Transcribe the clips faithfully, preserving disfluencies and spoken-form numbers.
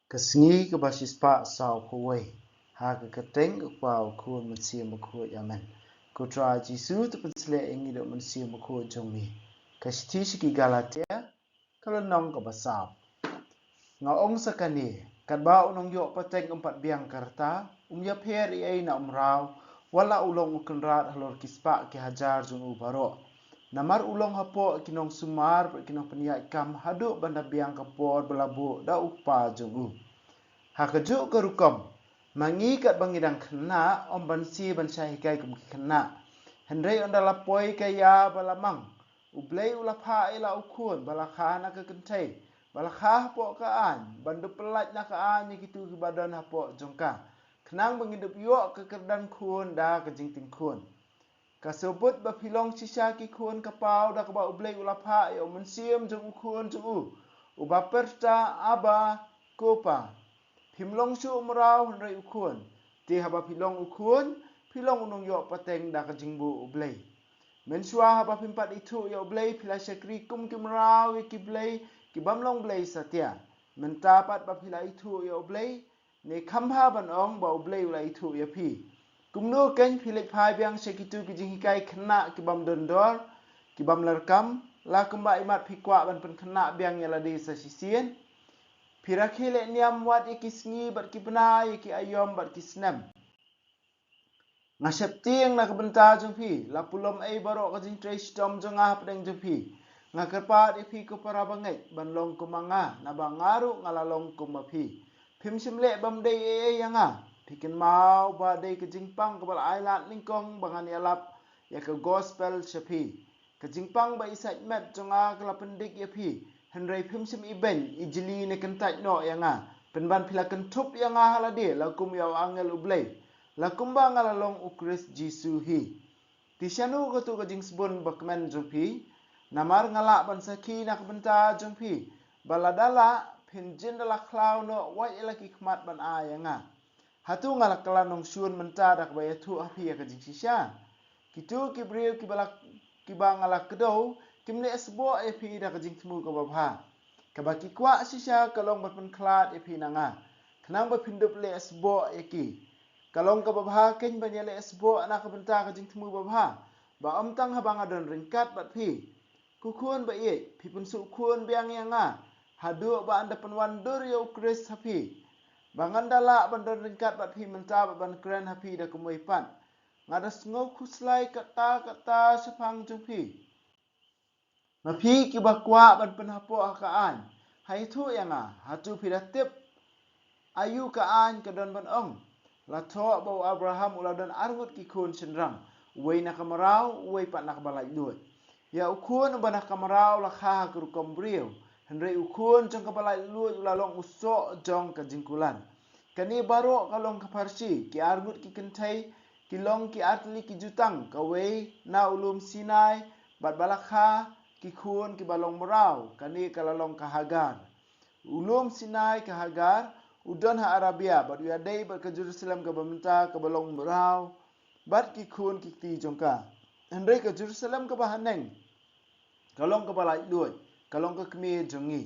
Ka sngi kaba shispah saw phew wei. Ha ka kyrteng u Kpa, u Khun, Mynsiem Bakhuid. Amen. Ko Trai Jisu, to pynshlur ïa ngi da u Mynsiem Bakhuid jong me. Ka shithi sha ki Galatia, ka lynnong kaba saw. Nga ong sa kane, katba u nongïoh pateng um pat biang ka rta, um ïapher ei ei na u mraw, wat la u long u kynrad halor ki spah ki hajar jong u baroh. Namar u long hapoh ki nongsumar bad ki nongpynïaid kam haduh ban da biang ka por ba la buh da u kpa jong u. Ha kajuh ka rukom, ma ngi katba ngi dang khynnah, ym ban shym ban shah hikai kum ki khynnah. Hynrei ynda la poi ka ïa ba la mang, U Blei u la phah ïa la u Khun ba la kha na ka kynthei, ba la kha hapoh ka aiñ, ban da pyllait na ka aiñ ïa kito kiba don hapoh jong ka, khnang ba ngin da ïoh ka kyrdan khun da ka jingtieng khun. Ka shu bud ba phi long shisha ki khun ka paw da kaba U Blei u la phah ïa u Mynsiem jong u Khun jong u, uba pyrta, Abba, ko Pa. Phim long shuh u mraw hynrei u khun. Te haba phi long u khun, phi long u nongïoh pateng da ka jingbuh U Blei. Mynshuwa haba phim pat ithuh ïa U Blei, phi la shakri kum ki mraw ïa ki blei ki bym long blei satia. Mynta pat ba phi la ithuh ïa U Blei, ne kham bha ban ong ba U Blei u la ithuh ïa phi. Kumno kein phi leit phai biang sha kito ki jinghikai khynnah ki bym don dor, ki bym larkam, la kumba imat phi kwah ban pynkhynnah biang ïa lade sa shisien. Phi rakhe leh niam wat ïa ki sngi bad ki bnai, ïa ki aïom bad ki snem. Nga sheptieng na ka bynta jong phi, la pulom ei baroh ka jingtrei shitom jong nga hapdeng jong phi. Nga kyrpad ïa phi ko para bangeit, ban long kum ma nga, naba nga ruh nga la long kum ma phi. Phim shym leh bym dei ei ei ïa nga. Phi kynmaw ba dei ka jingpang kaba la ailad nyngkong ba ngan ïalap ïa ka gospel sha phi. Ka jingpang ba i sait met jong nga ka la pyndik ïa phi, hynrei phim shym ibeiñ, ijli ne kyntait noh ïa nga. Pynban phi la kynthup ïa nga ha lade, la kum ïa u angel U Blei, la kumba nga la long U Khrist Jisu hi. Te shano katu ka jingsbun ba kmen jong phi? Namar nga lah ban sakhi na ka bynta jong phi, ba lada lah, phin jin da la khlaw noh, wat ïa la ki khmat ban ai ïa nga. Hato nga la kylla nongshun mynta da kaba ïathuh ha phi ïa ka jingshisha? Kito ki briew kiba la, kiba nga la kdew, kim leh sboh ïa phi da ka jingthmu kaba bha. Kaba ki kwah shisha ka long ban pynkhlad ïa phi na nga, khnang ba phin dup leh sboh ïa ki. Ka long kaba bha kein ban ïaleh sboh na ka bynta ka jingthmu babha, ba ym tang haba nga don ryngkat bad phi. Ko khun ba ïeit, phi pynsngewkhun biang ïa nga, haduh ba ngan da pynwandur ïa U Khrist ha phi, ba ngan da lah ban don ryngkat bad phi mynta bad ban kren ha phi da kumwei pat. Nga da sngewkhuslai katta katta shaphang jong phi. Ma phi kiba kwah ban pynhapoh ha ka aiñ, ha ïathuh ïa nga, hato phi da tip aïu ka aiñ ka don ban ong? La thoh ba u Abraham u la don arngut ki khun shynrang, uwei na ka mraw, uwei pat na kaba laitluid. Ïa u khun uba na ka mraw la kha ha ka rukom briew, hynrei u khun jong kaba laitluid u la long u soh jong ka jingkular. Kane baroh ka long ka pharshi, ki arngut ki kynthei ki long ki artylli ki jutang, kawei na u lum Sinai, bad ba la kha ki khun kiba long mraw, kane ka la long ka Hagar. U lum Sinai, ka Hagar, u don ha Arabia, bad u ïadei bad ka Jerusalem kaba mynta kaba long mraw, bad ki khun ki kti jong ka. Hynrei ka Jerusalem kaba haneng ka long kaba laitluid, ka long ka kmie jong ngi.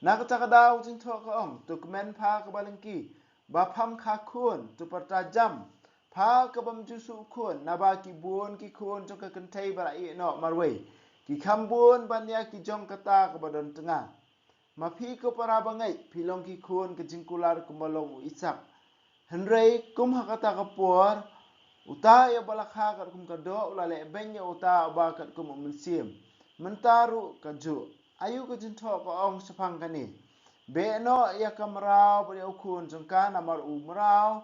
Na kata ka daw jingthoh ka ong, to kmen pha kaba lyngkhi, ba pham kha khun, to pyrta jam pha ka bym ju shu khun, naba ki bun ki khun jong ka kynthei ba la ïeh noh marwei, ki kham bun ban ïa ki jong kata kaba don tnga. Ma phi ko para bangeit, phi long ki khun ka jingkular kumba long u Isak. Hynrei kum ha kata ka por, uta ïa uba la kha katkum ka doh u la leh beiñ ïa uta uba katkum u mynsiem. Mynta ruh ka juh. Aïu ka jingthoh ka ong shaphang kane? Beh noh ïa ka mraw bad ïa u khun jong ka, namar u mraw,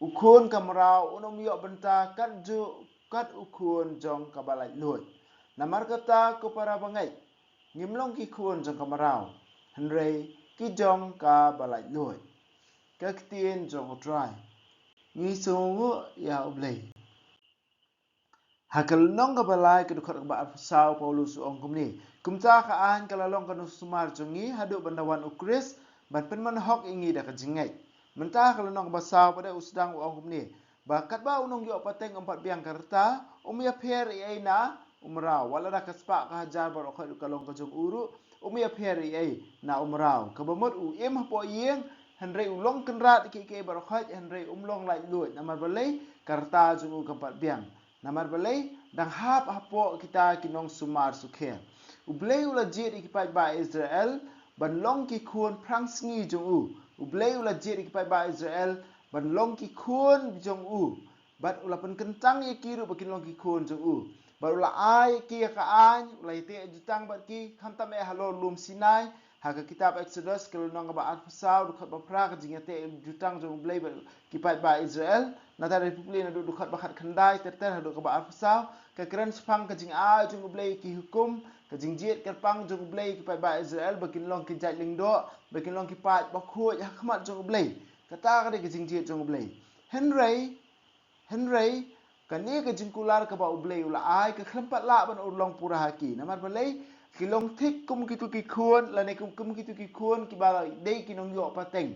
u khun ka mraw un ym ïoh bynta kat juh kat u khun jong kaba laitluid. Namar kata ko para bangeit, ngim long ki khun jong ka mraw, hynrei ki jong kaba laitluid. Ka ktien jong U Trai. Ngi sngewnguh ïa U Blei. Ha ka lynnong kaba lai, ka dkhot kaba arphew saw, Paulus u ong kumne: Kumta ka aiñ ka la long ka nongsumar jong ngi haduh ban da wan U Khrist ban pynman hok ïa ngi da ka jingngeit. Mynta ha ka lynnong kaba saw pat de u sdang u ong kumne, ba katba u nongïoh pateng um pat biang ka rta, um ïapher ei ei na u mraw, wat lada ka spah ka hajar baroh khoit ruh ka long ka jong u ruh, um ïapher ei ei na u mraw. Kaba mut u im hapoh ïing, hynrei u long kynrad ïa kiei kiei baroh khoit, hynrei um long laitluid. Namar balei? Ka rta jong u kam pat biang. Namar balei? Dang hap hapoh kita ki nongsumar sukher. U Blei u la jied ïa ki paidbah Israel ban long ki khun phrang sngi jong u. U Blei u la jied ïa ki paidbah Israel ban long ki khun jong u. Bad u la pynkyntang ïa ki ruh ba kin long ki khun jong u. Bad u la ai ïa ki ïa ka aiñ, u la ïateh jutang bad ki, khamtam eh halor lum Sinai, ha ka kitab Exodus, ka lynnong kaba arphew saw, dkhot ba phra, ka jingïateh jutang jong u Blei bad ki paidbah Israel. Nangta da pule naduh dkhot ba khatkhyndai ter ter haduh kaba arphew saw, ka kren shaphang ka jingai jong u Blei ki hukum, ka jingjied kyrpang jong u Blei ki paidbah Israel, ba kin long ki jait lyngdoh, ba kin long ki paid bakhuid ha khmat jong u Blei. Kata ka dei ka jingjied jong u Blei. Hynrei, hynrei, kane ka jingkular kaba u Blei u la ai, ka khlem pat lah ban urlong pura ha ki. Namar balei? Ki long thik kum kitu ki khun, lane kum, kum kitu ki khun, kiba la dei ki nongïoh pateng.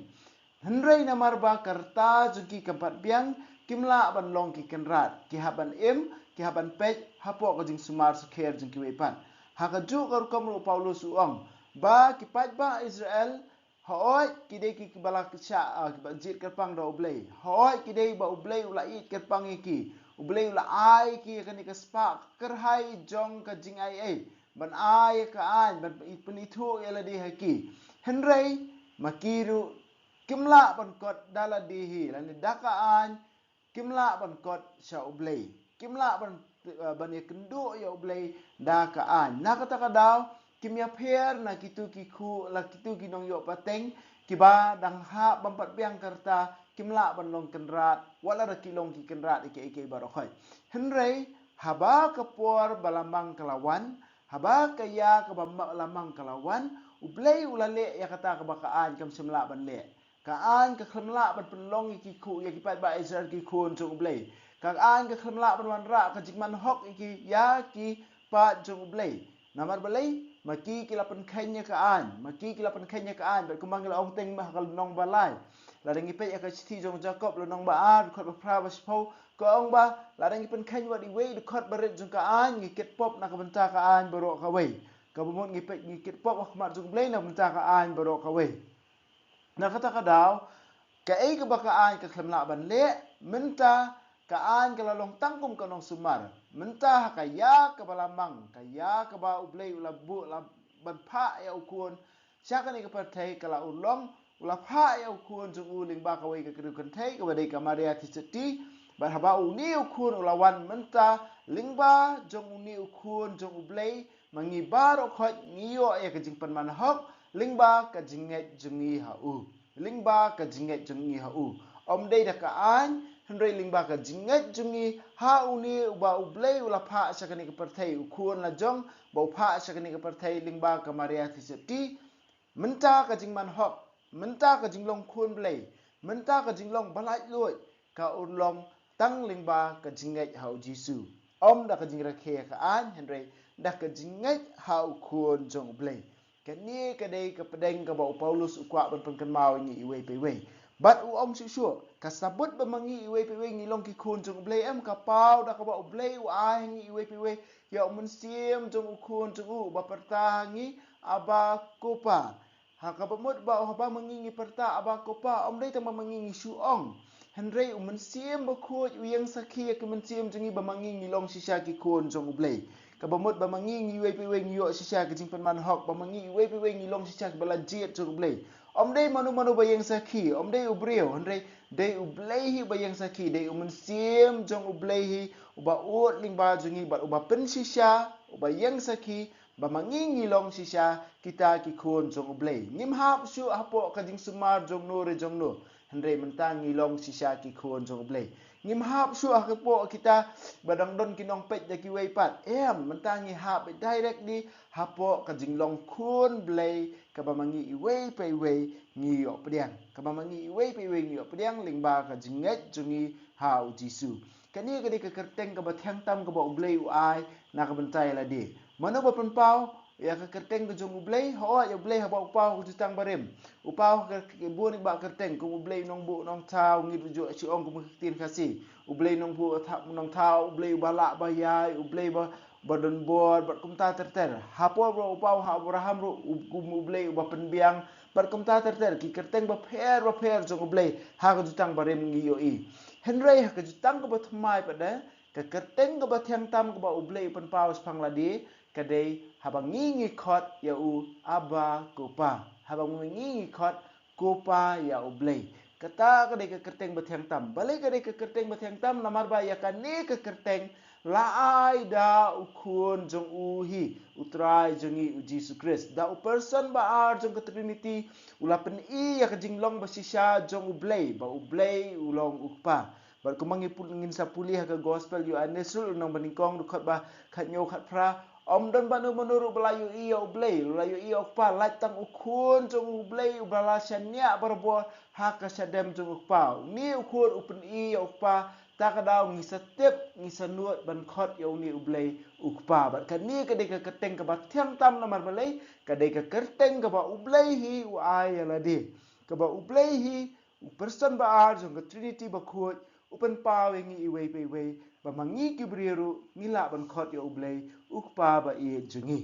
Hynrei namar ba ka rta jong ki kam pat biang, kim lah ban long ki kynrad, ki hap ban im, ki hap ban peit, hapoh ka jingsumar sukher jong kiwei pat. Ha kajuh ka rukom ruh u Paulus u ong, ba ki paidbah Israel, hooid ki dei ki, kiba la shah, ah, kiba jied kyrpang da u Blei. Hooid ki dei ba u Blei u la ïeit kyrpang ïa ki. U Blei u la ai ïa ki kane ka spah kyrhai jong ka jingai ei. Ban ai ïa ka aiñ, ban pynithuh ïa lade ha ki. Hynrei, ma ki ruh, kim lah ban kot da lade hi, lane da ka aiñ, kim lah ban kot sha u Blei. Kim lah ban, eh, ban ïakynduh ïa u Blei da ka aiñ. Na kata ka daw, kim ïapher na kitu ki khu, la kitu ki nongïoh pateng, kiba dang hap bym pat biang ka rta, kim lah ban long kynrad, wat la da ki long ki kynrad ïa kiei kiei baroh khoit. Hynrei, haba ka por ba la mang ka la wan, haba ka ïa kaba ma-, la mang ka la wan, u Blei u la leh ïa kata kaba ka aiñ kam shym lah ban leh. Ka aiñ ka khlem lah ban pynlong ïa ki khu, ïa ki paidbah Israel ki khun jong u Blei. Ka aiñ ka khlem lah ban wanrah ka jingman hok ïa ki, ïa ki paid jong u Blei. Namar balei? Ma ki ki la pynkheiñ ïa ka aiñ, ma ki ki la pynkheiñ ïa ka aiñ, bad kumba ngi la ong teng ma ha ka lynnong ba lai. Lada ngi peit ïa ka shithi jong Jakob lynnong ba ar, dkhot ba phra ba shiphew, ka ong ba, lada ngi pynkheiñ wat iwei i dkhot barit jong ka aiñ, ngi kit pop na ka bynta ka aiñ baroh kawei. Kaba mut ngi peit, ngi kit pop ha khmat jong u Blei na ka bynta ka aiñ baroh kawei. Na kata ka daw, kaei kaba ka aiñ ka khlem lah ban leh, mynta ka aiñ ka la long tang kum ka nongsumar. Mynta ha ka ïa kaba la mang, ka ïa kaba u Blei u la buh la ban phah ïa u khun sha kane ka pyrthei, ka la urlong, u la phah ïa u khun jong u lyngba kawei ka kynriw kynthei, kaba dei ka Maria Theisotti. Bad haba une u khun u la wan mynta lyngba jong une u khun jong u Blei, ma ngi baroh khoit ngi ïoh ïa ka jingpynman hok lyngba ka jingngeit jong ngi ha u. Lyngba ka jingngeit jong ngi ha u. Ym dei da ka aiñ, hynrei lyngba ka jingngeit jong ngi ha une uba u Blei u la phah sha kane ka pyrthei, u khun la jong ba u phah sha kane ka pyrthei lyngba ka Maria Theisotti. Mynta ka jingman hok, mynta ka jinglong khun Blei, mynta ka jinglong ba laitluid, ka urlong tang lyngba ka jingngeit ha u Jisu. Ym da ka jingrakhe ka aiñ, hynrei da ka jingngeit ha u khun jong u Blei. Kane ka dei ka pdeng kaba u Paulus u kwah ban pynkynmaw ïa ngi iwei pa iwei. Bad u ong shuh shuh, ka sabut ba ma ngi iwei pa iwei ngi long ki khun jong u Blei em, ka paw da kaba u Blei u ai ha ngi iwei pa iwei ïa u mynsiem jong u khun jong u, uba pyrta ha ngi, Abba, Ko Pa. Ha kaba mut ba, haba ma ngi ngi pyrta Abba, Ko Pa, ym dei tang ba ma ngi ngi shu ong. Hynrei u Mynsiem Bakhuid u ïeng sakhi ïa ka mynsiem jong ngi ba ma ngi ngi long shisha ki khun jong u Blei. Kaba mut ba ma ngi ngi iwei pa iwei ngi ïoh shisha ka jingpynman hok, ba ma ngi iwei pa iwei ngi long shisha kiba la jied jong u Blei. Ym dei mano mano ba ïeng sakhi, ym dei u briew, hynrei dei u Blei hi ba ïeng sakhi, dei u Mynsiem jong u Blei hi, uba ud lyngba jong ngi bad uba pynshisha, uba ïeng sakhi, ba ma ngi ngi long shisha kita ki khun jong u Blei. Ngim hap shuh hapoh ka jingsumar jongno re jongno. Hynrei mynta ngi long shisha ki khun jong u Blei. Ngim hap shuh hapoh kita ba dang don ki nongpeit da kiwei pat. Em, mynta ngi hap direct di hapoh ka jinglong khun Blei kaba ma ngi iwei pa iwei ngi ïoh pdiang. Kaba ma ngi iwei pa iwei ngi ïoh pdiang lyngba ka jingngeit jong ngi ha u Jisu. Kane ka dei ka kyrteng kaba thiang tam kaba u Blei u ai na ka bynta ïa lade. Mano ba pynpaw ïa ka kyrteng ka jong u Blei? Hooid, ïa u Blei haba u paw ka jutang barim. U paw ka, ka bun i ba kyrteng kum u Blei u Nongbuh Nongthaw, ngi ruh ju shu ong kum ka ktien Khasi. U Blei Nongbuh Tha-, Nongthaw, u Blei uba lah ba ïai, u Blei ba ba don bor, bad kumta ter ter. Ha por ba u paw ha Abraham ruh, u, u, u Blei uba pynbiang, bad kumta ter ter, ki kyrteng bapher bapher jong u Blei ha ka Jutang Barim ngi ïohi. Hynrei ha ka Jutang kaba thymmai pat de, ka kyrteng kaba thiang tam kaba u Blei u pynpaw shaphang lade, ka dei haba ngi ngi khot ïa u Abba, ko Pa. Haba ngi ngi khot ko Pa ïa u Blei. Kata ka dei ka kyrteng bathiang tam. Balei ka dei ka kyrteng bathiang tam? Namar ba ïa kane ka kyrteng la ai da u Khun jong u hi, u Trai jong ngi u Jisu Khrist. Da u person ba ar jong ka Trinity u la pyni ïa ka jinglong ba shisha jong u Blei, ba u Blei u long u Kpa. Bad kumba ngi pul-, ngin sa pule ha ka Gospel Ïoannis ruh, lynnong ba nyngkong, dkhot ba khathynñiew khatphra, ym don ba uno uno ruh ba la ïohi ïa u Blei, la ïohi ïa u Kpa, lait tang u Khun jong u Blei uba la shaniah barabor ha ka shadem jong u Kpa. Une u Khun u pyni ïa u Kpa, ta ka daw ngi sa tip, ngi sa nud ban khot ïa une u Blei u Kpa. Bad kane ka dei ka kyrteng kaba thiang tam, namar balei? Ka dei ka kyrteng kaba u Blei hi u ai ïa lade. Kaba u Blei hi, u person ba ar jong ka Trinity bakhuid, u pynpaw ïa ngi iwei pa iwei, ba ma ngi ki briew ruh ngi lah ban khot ïa u Blei u Kpa ba ïeit jong ngi.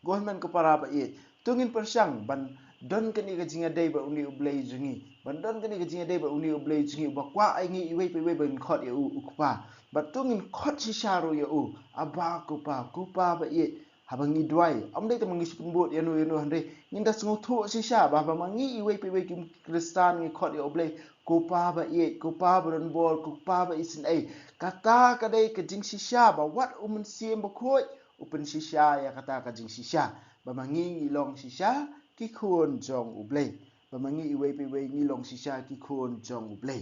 Ko hynmen ko para ba ïeit, to ngin pyrshang ban don kane ka jingïadei bad une u Blei jong ngi, ban don kane ka jingïadei bad une u Blei jong ngi, uba kwah ïa ngi iwei pa iwei ban khot ïa u, u Kpa. Bad to ngin khot shisha ruh ïa u, Abba, ko Pa, ko Pa ba ïeit. Haba ngi duwai, ym dei tang ba ngi shu pynbud ïano ïano, hynrei ngin da sngewthuh shisha ba haba ma ngi iwei pa iwei ki Khristan ngi khot ïa u Blei ko Pa ba ïeit, ko Pa ba don bor, ko Pa ba isynei, kata ka dei ka jingshisha ba wat u Mynsiem Bakhuid u pynshisha ïa kata ka jingshisha, ba ma ngi ngi long shisha ki khun jong u Blei. Ba ma ngi iwei pa iwei ngi long shisha ki khun jong u Blei.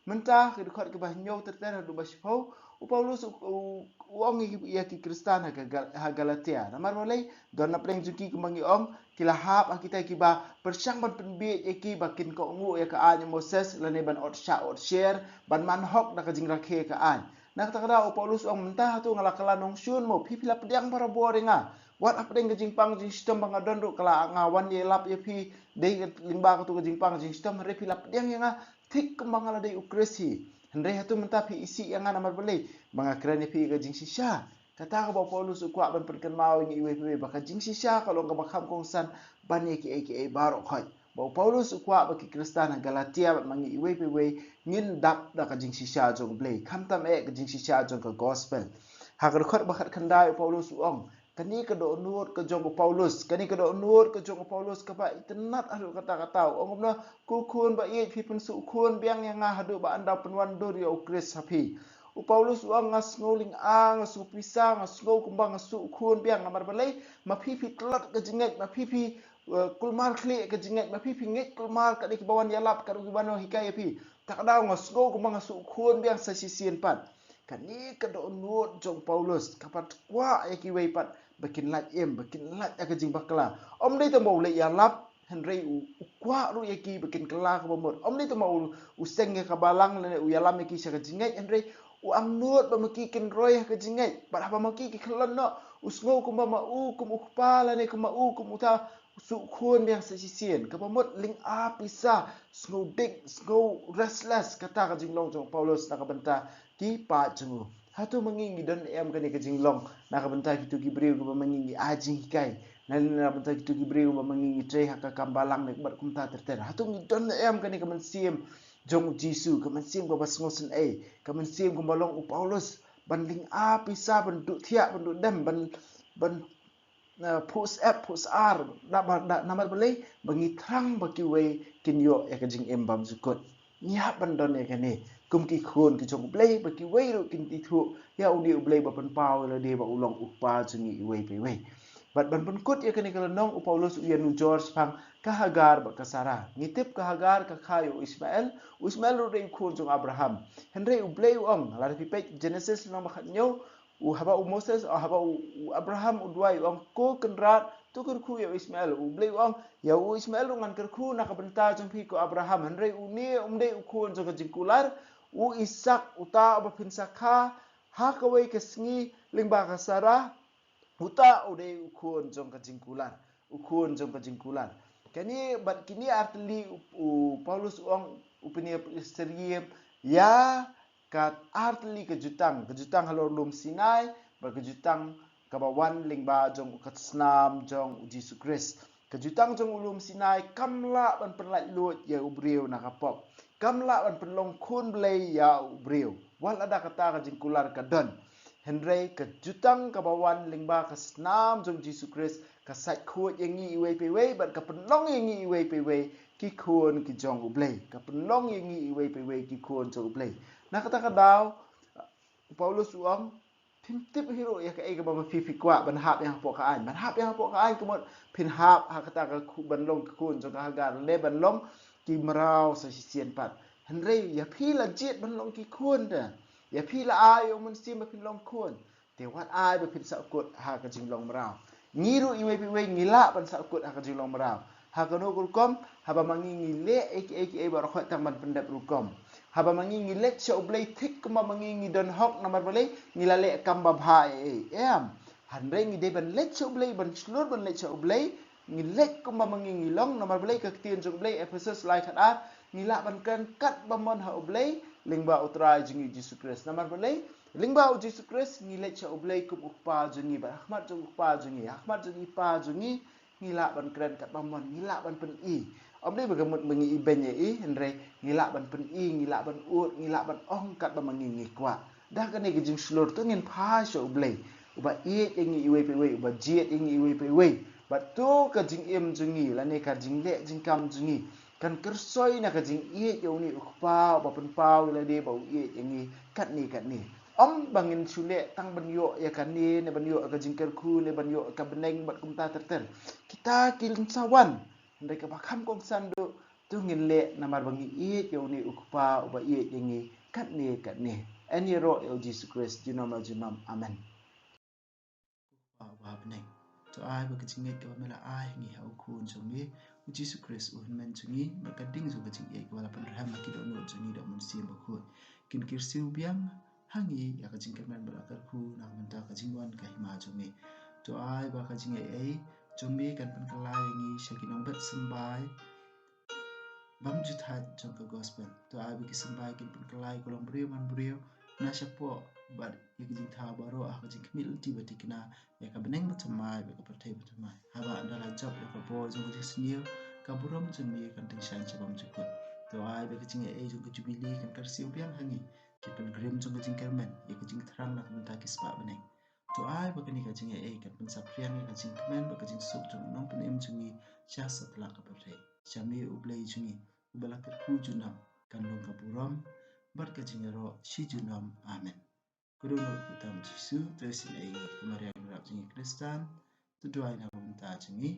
Mynta ka dkhot kaba hynñiew ter ter haduh ba shiphew, u Paulus u, u, u ong ïa ki Khristan ha ka Gal-, ha Galatia. Namar balei? Don na pdeng jong ki, kumba ngi ong, ki la hap ha kita kiba pyrshang ban pynbieit ïa ki ba kin kohnguh ïa ka aiñ Moses lane ban ot shah ot sher, ban man hok da ka jingrakhe ka aiñ. Na kata ka daw u Paulus u ong, mynta hato nga la kylla nongshun mo? Phi phi la pdiang barabor ïa nga. Wat hapdeng ka jingpang jingshitom ba nga don ruh, ka la nga wan ïalap ïa phi dei lyngba katu ka jingpang jingshitom, hynrei phi la pdiang ïa nga thik kumba nga la dei u Khrist hi. Hynrei hato mynta phi isih ïa nga namar balei? Ba nga kren ïa phi ka jingshisha. Kata kaba u Paulus u kwah ban pynkynmaw ïa ngi iwei pa iwei, ba ka jingshisha ka long kaba kham kongsan ban ïa kiei kiei baroh khoit. Ba u Paulus u kwah ba ki Khristan ha Galatia bad ma ngi iwei pa iwei ngin dap da ka jingshisha jong u Blei, khamtam eh ka jingshisha jong ka gospel. Ha ka dkhot ba khatkhyndai u Paulus u ong, kane ka dohnud ka jong u Paulus, kane ka dohnud ka jong u Paulus kaba itynnad haduh katta katta. U ong kumno, ko khun ba ïeit, phi pynsuh khun biang ïa nga haduh ba ynda pynwandur ïa u Khrist ha phi. U Paulus u ong, nga sngew lynga, nga sngew pisa, nga sngew kumba nga suh khun biang. Namar balei? Ma phi phi tlot ka jingngeit, ma phi phi, eh, kulmar khlieh ka jingngeit, ma phi phi ngeit kulmar ka dei kiba wan ïalap, ka dei kiba wan hikai ïa phi. Ta ka daw nga sngew kumba nga suh khun biang sa shisien pat. Kane ka dohnud jong u Paulus, kaba kwah ïa kiwei pat ba kin lait im, ba kin lait ïa ka jingbakla. Ym dei tang ba u leit ïalap, hynrei u, u kwah ruh ïa ki ba kin kylla kaba mut. Ym dei tang ba u, u seng ïa ka balang lane u ïalam ïa ki sha ka jingngeit, hynrei u angnud ba ma ki kin roi ha ka jingngeit. Bad haba ma ki ki khlon noh, u sngew kumba ma u kum u kpa lane kumba u kum uta u suh khun biang sa shisien. Kaba mut lynga pisa, sngew dik, sngew restless, kata ka jinglong jong u Paulus na ka bynta ki paid jong u. Hato ma ngi ngi don em kane ka jinglong na ka bynta kito ki briew kiba ma ngi ngi ai jinghikai, na, na ka bynta kito ki briew kiba ma ngi ngi trei ha ka kam balang ne bad kumta ter ter? Hato ngi don em kane ka mynsiem jong u Jisu, ka mynsiem kaba sngewsynei, ka mynsiem kaba long u Paulus, ban lynga pisa, ban duh thiah, ban duh dem, ban, ban, eh, phuh syep phuh syar, da ba, da, namar balei? Ba ngi thrang ba kiwei kin ïoh ïa ka jingim bymjukut. Ngi hap ban don ïa kane kum ki khun ki jong u Blei, ba kiwei ruh kin ithuh ïa une u Blei ba pynpaw ïa lade ba u long u Kpa jong ngi iwei pa iwei. Bad ban pynkut ïa kane ka lynnong, u Paulus u ïanujor shaphang ka Hagar bad ka Sara. Ngi tip ka Hagar ka kha ïa u Ishmael, u Ishmael ruh dei u khun jong u Abraham. Hynrei u Blei u ong, lada phi peit Genesis lynnong ba khathynñiew, u haba u Moses, o haba u, u Abraham u duwai, u ong, ko Kynrad, to kyrkhu ïa u Ishmael. U Blei u ong, ïa u Ishmael ruh ngan kyrkhu na ka bynta jong phi ko Abraham. Hynrei une um dei u khun jong ka jingkular, u Isak, uta uba phin sa kha ha kawei ka sngi lyngba ka Sara, uta u dei u khun jong ka jingkular, u khun jong ka jingkular. Kane bad kine artylli u, u Paulus u ong u pynïasyriem ïa ka artylli ka jutang, ka jutang halor lum Sinai, bad ka jutang kaba wan lyngba jong ka snam jong u Jisu Khrist. Ka jutang jong u lum Sinai kam lah ban pynlait luid ïa u briew na ka pop. Kam lah ban pynlong khun Blei ïa u briew. Wat lada kata ka jingkular ka don. Hynrei ka jutang kaba wan lyngba ka snam jong Jisu Khrist ka sait khuid ïa ngi iwei pa iwei bad ka pynlong ïa ngi iwei pa iwei ki khun ki jong u Blei. Ka pynlong ïa ngi iwei pa iwei ki khun jong u Blei. Na kata ka daw, u Paulus u ong, phim tip hi ruh ïa kaei kaba ma phi phi kwah ban hap ïa hapoh ka aiñ. Ban hap ïa hapoh ka aiñ ka mut phin hap ha kata ka khu-, ban long ki khun jong ka Hagar, lane ban long ki mraw sa shisien pat. Hynrei ïa phi la jied ban long ki khun te. Ïa phi la ai ïa u Mynsiem ba phin long khun. Te wat ai ba phin sahkut ha ka jinglong mraw. Ngi ruh iwei pa iwei ngi lah ban sahkut ha ka jinglong mraw. Ha kano ka rukom, haba ma ngi ngi leh ei ki ei ki ei baroh khoit tang ban pyndep rukom. Haba ma ngi ngi leit sha u Blei thik kumba ma ngi ngi don hok, namar balei? Ngi la leh kam ba bha ei ei. Em. Hynrei ngi dei ban leit sha u Blei, ban shlur ban leit sha u Blei. Ngi leit kumba ma ngi ngi long, namar balei? Ka ktien jong u Blei, Ephesus lai khat ar, ngi lah ban kren katba mon ha u Blei lyngba u Trai jong ngi Jisu Khrist. Namar balei? Lyngba u Jisu Khrist ngi leit sha u Blei kum u Kpa jong ngi, bad ha khmat jong u Kpa jong ngi, ha khmat jong i Pa jong ngi, ngi lah ban kren katba mon, ngi lah ban pyni. Ym dei ba ka mut ba ngi ibeiñ ïa i, hynrei ngi lah ban pyni, ngi lah ban ud, ngi lah ban ong katba ma ngi ngi kwah. Da kane ka jingshlur to ngin phai sha u Blei uba ïeit ïa ngi iwei pa iwei, uba jied ïa ngi iwei pa iwei. Bad to ka jingim jong ngi lane ka jingleh jingkam jong ngi kan kyrsoi na ka jingïeit ïa une u Kpa uba pynpaw ïa lade ba u ïeit ïa ngi katne katne. Ym ba ngin shu leh tang ban ïoh ïa kane ne ban ïoh ïa ka jingkyrkhu ne ban ïoh ïa ka bneng bad kumta ter ter. Kita ki lynsawan. Hynrei kaba kham kongsan duh, to ngin leh namar ba ngi ïeit ïa une u Kpa uba ïeit ïa ngi katne katne. Yn ïaroh ïa u Jisu Khrist junom la junom. Amen. Kpa uba ha bneng, to ai ba ka jingngeit kaba me la ai ha ngi ha u Khun jong me u Jisu Khrist u Hynmen jong ngi, bad ka ding jong ka jingïeit kaba la pynrhem ha ki dohnud jong ngi da u Mynsiem Bakhuid kin kyrsiew biang ha ngi ïa ka jingkyrmen bad la kyrkhu na ka bynta ka jingwan ka Hima jong me. To ai ba ka jingaiei jong me kan pynkylla ïa ngi sha ki nongbet symbai bymjukut jong ka gospel. To ai ba ki symbai kin pynkylla ïa ka longbriew manbriew na shapoh bad ïa ki jingthaw baroh ha ka jingkhmih lynti ba thikna ïa ka bneng bathymmai bad ka pyrthei bathymmai. Haba ynda la jop ïa ka bor jong ka jingsniew, ka burom jong me kan tyngshaiñ sha bymjukut. To ai ba ka jingaiei jong ka Jubili kan kyrsiew biang ha ngi, ki pilgrim jong ka jingkyrmen, ïa ka jingthrang na ka bynta ki spah bneng. To ai ba kane ka jingaiei kan pynsaphriang ïa ka jingkmen bad ka jingsuk jong u Nongpynim jong ngi sha satlak ka pyrthei. Sha me u Blei jong ngi uba la kyrkhu junom, kan long ka burom bad ka jingïaroh shi junom. Amen. Ka dohnud kyrteng Jisu, to isynei ïa ngi. Ka Maria Nongrep jong ngi Khristan, to duwai na ka bynta jong ngi.